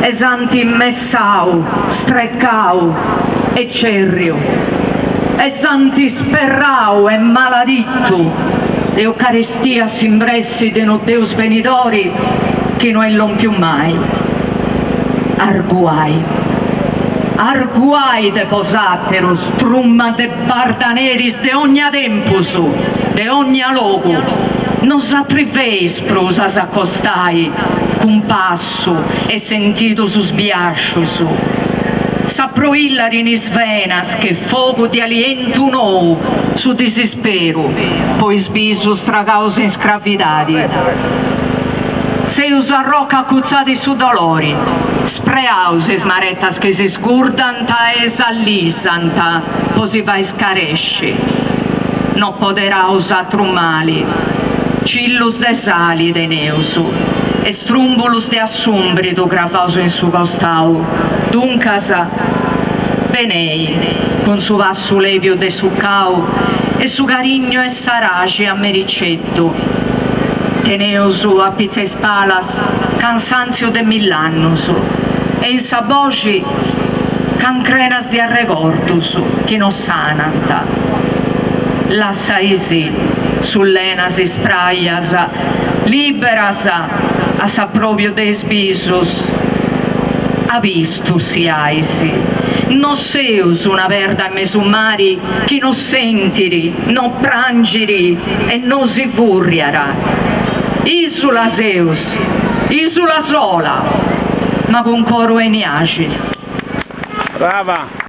E s'ant messau, strecau e cerriu. E s'ant sperrau e maladittu Eucaristia a s'imbressi de unu Deus benidori chi no est lompiu mai. Arguai. Arguai de bosàterus, truma de bardaneris de ogna tempus, de ogna logu, no s'atriveis prus a s'acostai cun passu e sentidus sbiascius. S'aproillat in is venas che fogu de alientu nou su disisperu po is bisus tragaus in scravidadi. Seus arroca acutzada 'e su dolori, spreaus is maretas chi si sgurdant e s'allisant po si fai scaresci. No poderaus atru mali, cillus de sali teneus e strumbulus de assumbridu cravaus in su costau. Duncas, benei cun su passu lebiu de su cau e su carignu 'e s'araxi a mericeddu. Teneus a pitz' 'e is palas cansantziu de mill'annus e in sa boxi cancrenas de arregordus chi no sanant. Lassaisì sullenas is prajas liberas a s'aprobiu de is bisus. Abistus siais. No seus una perda in mesu mari chi no sentit, no prangit e no si furriat. Isula seus, isula sola, ma cun coru 'e niaxi. Brava!